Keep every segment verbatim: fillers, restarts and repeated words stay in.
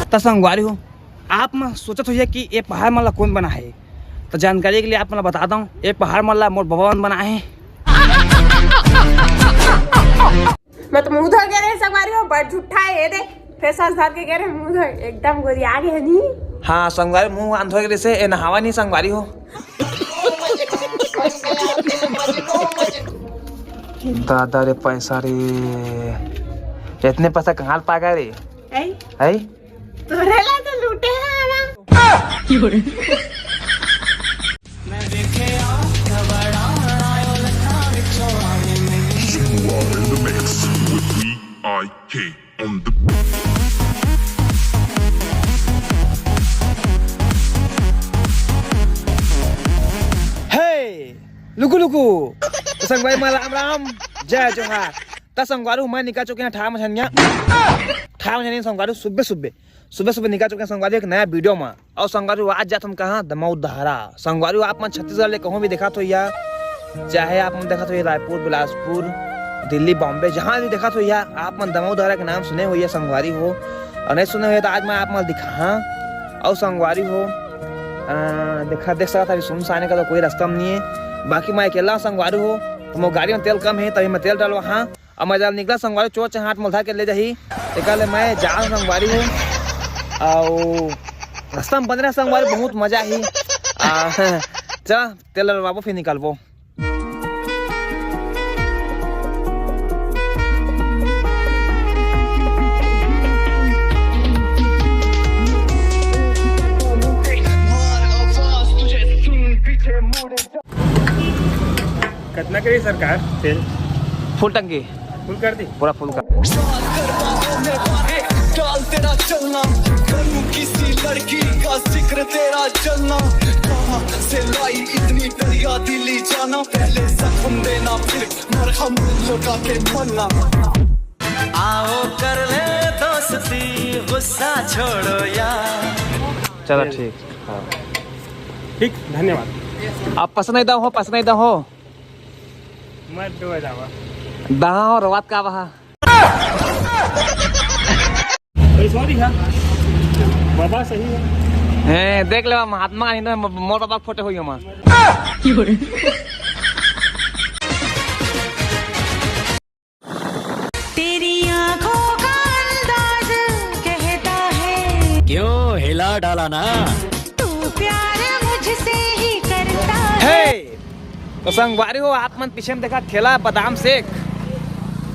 त संगवारी हो, आप मन सोचत होइया कि ये पहाड़ मन ला कोन बनाए हे, त जानकारी के लिए आप मन ला बता दंव, ये पहाड़ मन ला मोर बबा मन बनाए हे। मैं तो मुंह धो गे रहे संगवारी हो, बड़ झूठा है, ये दे फेसवाश धर के गे रहे मुंह धोए, एकदम गोरिया गे हनी। हाँ संगवारी, मुंह आन धोए गे रहे से, ए नहावा नहीं संगवारी हो। दादा रे पैसा रे, इतने पैसा कहाँ ले पागा रे? ऐ? ऐ? तोरे ला तो लूटे हैं ना। You are in the mix with V I K on the Hey! लुकु लुकु। त संगवारी मन राम राम, जय जोहार। त संगवारी हो, मैं निकल चुके हैं ठार मछनिया। ठार मछनिया संगवारी हो, सुबह सुबह, सुबह सुबह निकल चुके हैं संगवारी हो, एक नया वीडियो में। अउ संगवारी हो, आज जात हन कहाँ? दमऊ दहारा। संगवारी हो, आप मन छत्तीसगढ़ ले कहूँ भी देखत होइया, चाहे आप मन देखत होइया रायपुर, बिलासपुर, दिल्ली, बॉम्बे, जहाँ भी देखत होइया, आप मन दमऊ दहारा के नाम सुने होइया संगवारी हो, अउ नहीं सुने होइया त आज मैं आप मन दिखाहा। अउ संगवारी हो, आ, देखा, देख सकत हव, अभी सुनसान हे, का तो कोई रास्ता में नहीं है। बाकी मैं अकेला हूँ संगवारी हो, त मोर गाड़ी में तेल कम है, तभी मैं तेल डलवाहा। अब मैं जब निकला संगवारी, चोर चहाट मोला धर के ले जाही, तेकर ले मैं जा संगवारी हो। अउ रास्ता में बने रहा संगवारी, बहुत मजा ही। आ, चल, तेल डलवाबो, फिर निकलबो। कितना करी सरकार तेल? फुल टंकी। फुल कर दी। पूरा फुल कर। डाल तेरा चलना, करूं किसी लड़की का जिक्र तेरा जलना। कहां से लाई इतनी दरिया दिली जाना, पहले जख्म देना फिर मरहम लगा के मलना। आओ कर ले दोस्ती, गुस्सा छोड़ो यार। चलो ठीक। हाँ। ठीक, धन्यवाद। अब पसंद नहीं दा हो, पसंद नहीं दा हो। मत दो जावा। दहा हो, रोवात का बहा। ए, सॉरी हाँ, बाबा सही है। हैं, देख ले महात्मा गांधी तो मोर बाबा के फोटो होई हमार। तेरी आंखों का अंदाज कहता है। क्यों हिला डाला ना? तू प्यार मुझसे ही करता है। हे! तो संगवारी हो, आप मन पीछे में देखा ठेला बादाम शेक।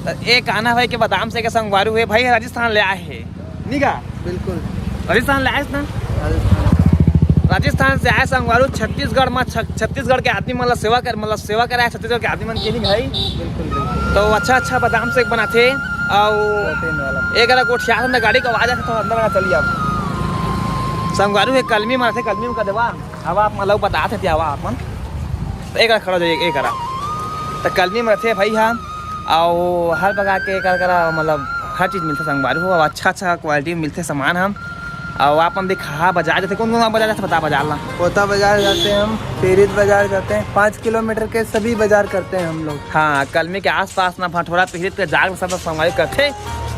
तो एक आना भाई के बादाम शेक के संगवारी हुए भाई, राजस्थान ले आए हैं। निका? बिल्कुल। राजस्थान ले आए ना? राजस्थान। राजस्थान से आए संगवारी, छत्तीसगढ़ में, छ-, छत्तीसगढ़ के आदमी मतलब सेवा कर, मतलब सेवा कराए छत्तीसगढ़ के आदमी मन के नहीं भाई। बिल्कुल, बिल्कुल। तो अच्छा, अच्छा बादाम शेक बनाथे। और प्रोटीन वाला। एक अगर गोठिया अंदर गाड़ी का आवाज आथे तो अंदर आ चलिए आप। संगवारी हुए कलमी में आथे, कलमी में का देवा। अब आप मतलब बतात हे, आवा आप मन। तो एक खड़ा हो जाइए, एक करा। तो कलमी में रथे भाई हा, अउ हर प्रकार के एकर करा, मतलब हर चीज मिलथे संगवारी हो, अउ अच्छा अच्छा क्वालिटी में मिलथे सामान हम। अउ आप मन देखा बाजार जाथे, कौन कौन बाजार जाथे, बता बाजार ला। पोता बाजार जाते हैं हम, पीरित बाजार जाते हैं, पाँच किलोमीटर के सभी बाजार करते हैं हम लोग। हाँ, कलमी के आसपास ना भटोरा पीरित के जाग सब संगवारी करथे।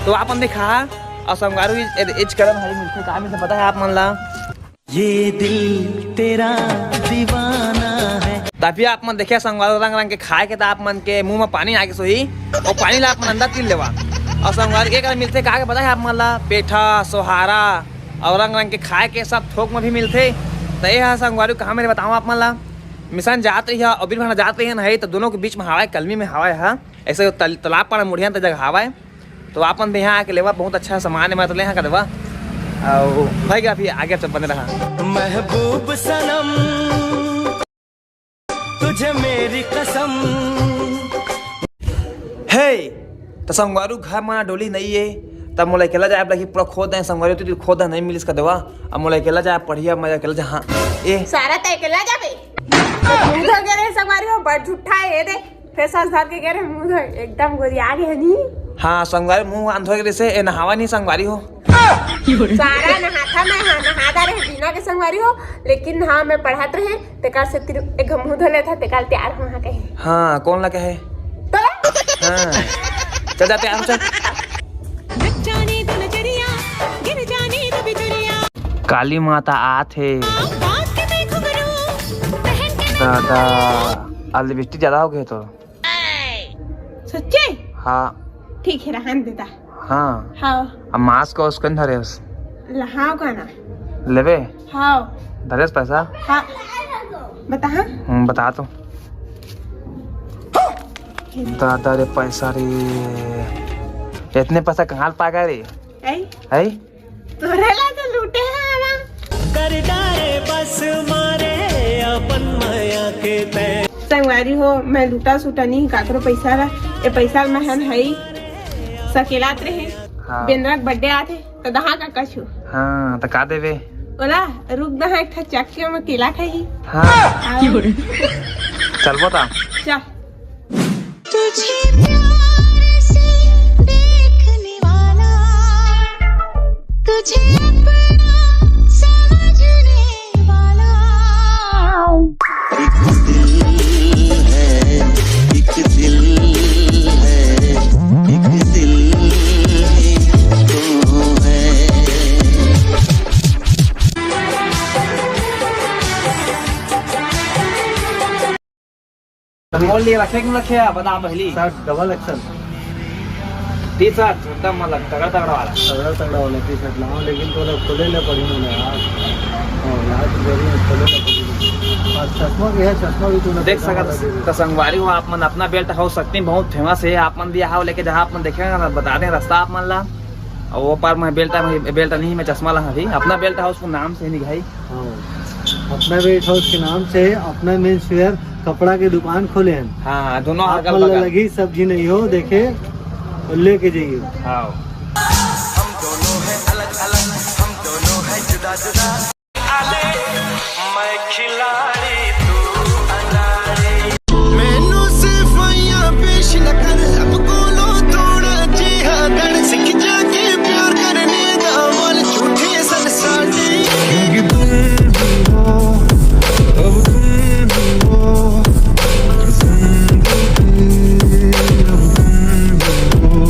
तो आप मन देखा, अउ संगवारी इच करम हरी मिलथे, का मिलथे पता है आप मन ला? ये दिल तेरा दीवाना है। तभी आप मन देखिए संगवारी, रंग रंग के खाए के त आप मन के मुंह में पानी आगे सोही, और पानी ला आप मन अंदर तीर लेवा। और संगवारी के करा मिलथे का के बताए आप मन ला, पेठा, सोहारा और रंग रंग के खाए के सब थोक में भी मिलथे। तो ये है संगवारी, कहाँ मेरे बताऊँ आप मन ला, मिशन जात रही है और बीरभंडा जात रही है ना, है तो दोनों के बीच में हवाए, कलमी में हवाए है, ऐसे तल-, तालाब पाना मुढ़िया जगह हवाए। तो आप मन भी यहाँ आके लेवा, बहुत अच्छा सामान है, मैं तो ले यहाँ का देवा। और भाई का भी आगे सब बने रहा। महबूब सनम, तुझे मेरी कसम। हे, तो संगवारू घर में डोली नहीं है, तब मोला अकेला जाए, पूरा खोद है संगवारू, तू खोद है, नहीं मिलिस का देवा। अब मोला अकेला जाए पढ़िया, मैं अकेला जा। हाँ, ए। सारा तय अकेला जाबे। मुंह धो गे रहे संगवारी हो, बड़ झूठा है, ये दे। फेसवाश धर के गे रहे मुंह धोए, एकदम गोरिया गे हनी। हाँ, संगवारी मुंह आन धोए के जैसे, ए नहावा नहीं संगवारी हो। सारा नहाथा मैं, हाँ, नहा डारे हे बिना के संगवारी हो, लेकिन हाँ, मैं पढ़त रहे, तेकर से तिर-, एक घ मुंह धो लेथा, तेकर तैयार हो हाँ कहे। हाँ, कौन ला कहे? तो? हाँ, चल जा तैयार हो, चल। काली माता आत हे। दादा, आज लिपस्टिक ज्यादा हो गए तो। सच्चे? हाँ। ठीक है, रहन देता। हाँ। हाँ। अब मास्क और उसके धरे उस। लहाव का ना। लेबे? हाँ। धरेस पैसा? हाँ। बता हाँ। हम्म, बता तो। दादा रे पैसा रे, इतने पैसा कहाँ ले पागा रे? ऐ? ऐ? तोरे ला तो लूटे हैं ना। कर डारे बस मारे अपन माया के तैं। संगवारी हो, मैं लूटा सूटा नहीं काकरो पैसा ला। ये पैसा मैं हन हई सकेलात रहे। हाँ। बेंद्रा के बर्थडे आथे, तो दहा का कछु। हाँ, तो का देबे? ओला रुक दहा, एक ठा चक्के में केला खाई। हाँ। आओ। चलबो ता। चल। तुझे प्यार से देखने वाला, तुझे अपना समझने वाला। एक दिल है, एक दिल है, एक दिल ही तो है। मोल लिए रखे कि रखे, बता पहली। Shirt double XL. T shirt एकदम मतलब तगड़ा तगड़ा वाला। तगड़ा तगड़ा वाला टी शर्ट लाओ, लेकिन तो लोग खोले ले पड़ी ना यार। और लाइट जरूरी है, खोले ले पड़ी। और चश्मा भी है, चश्मा भी तूने देख देखा सकत होगा। तो संगवारी हो, आप मन अपना बेल्ट हाउस सकती बहुत फेमस है, आप मन भी आओ लेके जहाँ आप मन देखेगा ना, बता दें रास्ता आप मन ला। और वो पार मैं बेल्ट, बेल्ट नहीं, मैं चश्मा ला अभी अपना बेल्ट हाउस के नाम से नहीं भाई। हाँ। अपना बेल्ट हाउस के नाम से अपना मेंस वेयर कपड़ा के दुकान खोले हैं। हाँ, दोनों आप अगल मन ला बगल। लगी सब्जी नहीं हो, देखे और लेके जाइए। हाँ। हम दोनों हैं अलग अलग, हम दोनों हैं जुदा जुदा। अरे मैं खिलाड़ी, तू अनाड़ी। ਮੈਨੂੰ ਸਿਫਾਈਆਂ ਪੇਸ਼ ਨਾ ਕਰ, ਰੱਬ ਕੋਲੋਂ ਥੋੜਾ ਜਿਹਾ ਡਰ, ਸਿੱਖ ਜਾ ਕੇ ਪਿਆਰ ਕਰਨੇ ਦਾ, ਮਨ ਝੂਠੇ ਸਨ ਸਾਡੇ। क्योंकि तुम ही हो, अब तुम ही हो, जिंदगी अब तुम ही हो।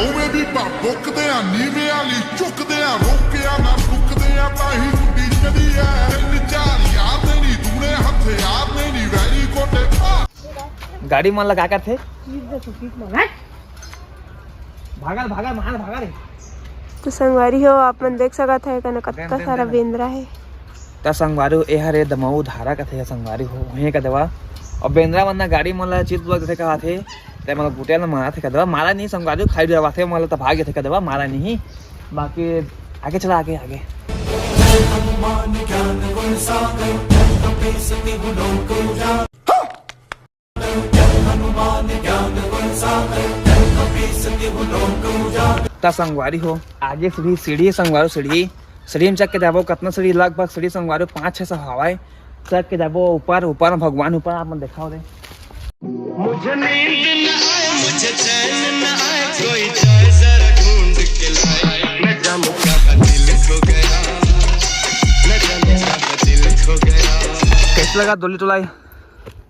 ਉਵੇਂ ਵੀ ਬੁੱਕਦੇ ਆ ਨੀਵੇਂ ਵਾਲੀ, ਝੁਕਦੇ ਆ, ਰੋਕਿਆ ਨਾ ਰੁਕਦੇ ਆ, ਤਾਂ ਹੀ ਗੁੱਡੀ ਚੜੀ ਐ। ਤਿੰਨ ਚਾਰ ਯਾਰ ਨੇ ਨੀ ਦੂਣੇ ਹਥਿਆਰ ਨੇ ਨੀ ਵੈਰੀ ਕੋਟੇ। गाड़ी मन लगा कर थे। भागल, भागल, मार भागल रे। तो संगवारी हो, आप मन देख सकत है, कने कत्ता सारा बेंद्रा है। त संगवारी हो, ए हरे दमऊ धारा कथे संगवारी हो, वहीं का देवा। अब बेंद्रा मन ना गाड़ी मन ला चित लग थे कहा थे, ते मतलब गुटिया ना मारा थे का देवा, मारा नहीं संगवारी हो, खाई डरवा थे, मतलब त भाग थे का देवा, मारा नहीं। बाकी आगे चला, आगे, आगे। त संगवारी हो, आगे सीढ़ी, सीढ़ी संगवारी, सीढ़ी, सीढ़ी में चढ़ के जाबो, कतना सीढ़ी, लगभग सीढ़ी संगवारी पाँच छः सौ हवाए, चढ़ के जाबो ऊपर, ऊपर में भगवान ऊपर आप मन देखाओ दे। मुझे नींद न आए, मुझे चैन न आए, कोई जाए जरा ढूंढ के लाए, न जानू कहाँ दिल खो गया, न जानू कहाँ दिल खो गया। कैसे लगा डोली टोलाई?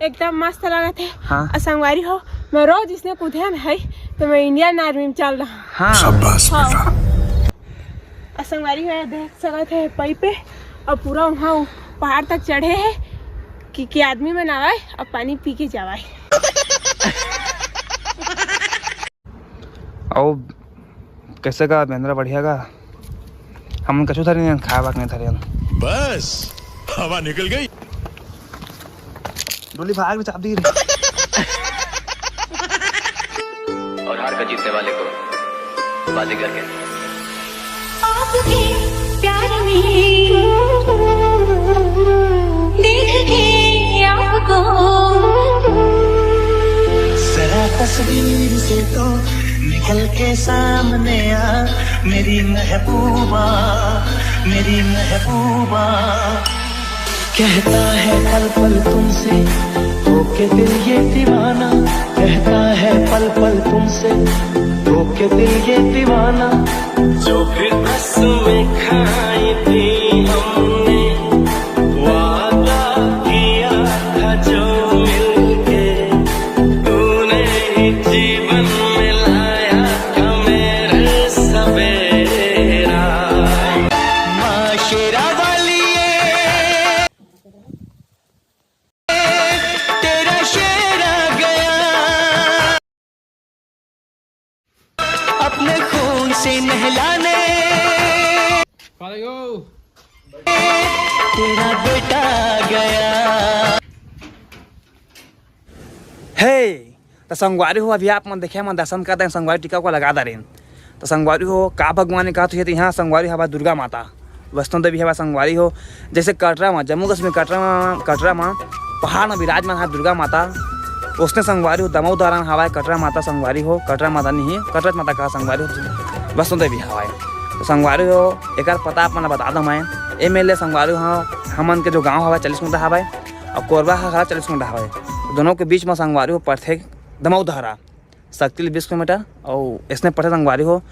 एकदम मस्त लगत हे। हाँ। अउ संगवारी हो, मैं रोज इसने कूदे न है, तो मैं इंडियन आर्मी में चल रहा हूँ। हाँ। शाबाश हाँ। बेटा। अउ संगवारी हो, देख सकत हे पाइप पे, अउ पूरा वहाँ पहाड़ तक चढ़े हे कि, कि आदमी मन आवे अउ पानी पी के जावे। अउ कैसे का बेंद्रा, बढ़िया का? हमन कछु धरे नहीं, खाए वाक नहीं धरे हन। बस, हवा निकल गई। डोली भाग रे, चाबी रे। और हार का जीतने वाले को बाजीगर कहते हैं। आपके प्यार में देख के आपको। जरा तस्वीर से तो निकल के सामने आ, मेरी महबूबा, मेरी महबूबा। कहता है पल पल तुमसे होके दिल ये दीवाना, कहता है पल पल तुमसे होके दिल ये दीवाना। जो भी रस्में खाई थी हमने, वादा किया था जो मिलके, तूने ही जीवन में लाया था मेरे सब हे, त संगवारी हो, अभी आप मन देखे, मन दर्शन कर दें, संगवारी टीका को लगा दे रहे हैं। त संगवारी हो, का भगवान ने कहा तो ये तो यहाँ संगवारी हवा दुर्गा माता, वैष्णो देवी हवा संगवारी हो। जैसे कटरा में, जम्मू कश्मीर कटरा में, कटरा में पहाड़ में विराजमान है दुर्गा माता, उसने संगवारी हो दमऊ धारण हवाए कटरा माता संगवारी हो, कटरा माता नहीं है, कटरा माता कहा संगवारी हो, वैष्णो देवी हवाए। तो संगवारी हो, एक पता आप मन ला बता दो मैं, एम एल ए संगवारी हो, हमन के जो गांव हवाए चालीस कुंटा हवाए, अउ कोरबा ह घला चालीस कुंटा हवय। दोनों के बीच म संगवारी हो पड़थे दमऊ धरा, सकती ले बीस किलोमीटर, अउ अइसने पड़थे संगवारी हो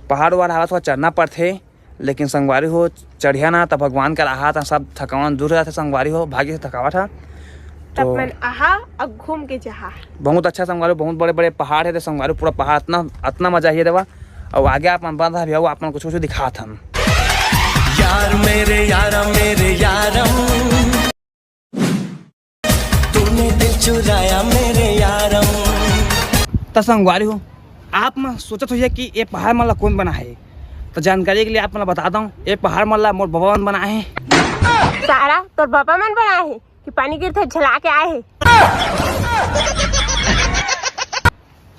पहाड़ वहाड़ हवय, थोड़ा चढ़ना पड़थे, लेकिन संगवारी हो चढ़िया ना त भगवान के राहत ह, सब थकावट दूर हो जाथे संगवारी हो, भागी से थकावट ह। तब तो मन आहा अउ घूम के जहा। बहुत अच्छा संगवारी हो, बहुत बड़े बड़े पहाड़ हे, तो संगवारी हो पूरा पहाड़ अतना अतना मजा आही देवा। अउ आगे आप मन बंद हवे, अउ आप मन कुछ कुछ दिखात हन। यार मेरे यारा मेरे यारम, तूने दिल चुराया मेरे यारम। त संगवारी हो, आप मन सोचत होइए कि ये पहाड़ मन ला कौन बनाए हे, त जानकारी के लिए आप मन ला बता दंव, ये पहाड़ मन ला मोर बाबा मन बनाए हे। सारा तोर बाबा मन बनाए हे कि पानी गिरथे झला के आए हे?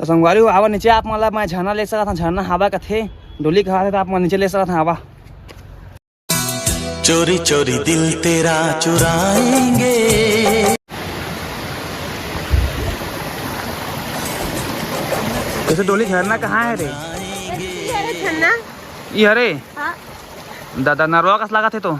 त संगवारी हो, आवा नीचे, आप मन ला मैं झरना ले सकत हंव, झरना हवा कथे, डोली कहाथे, त आप मन नीचे ले सकत हंव, आवा। चोरी चोरी दिल तेरा चुराएंगे। वैसे डोली झरना कहाँ है रे? ये हरे झरना। ये हरे? हाँ। दादा नरवा कस लागत हे तो।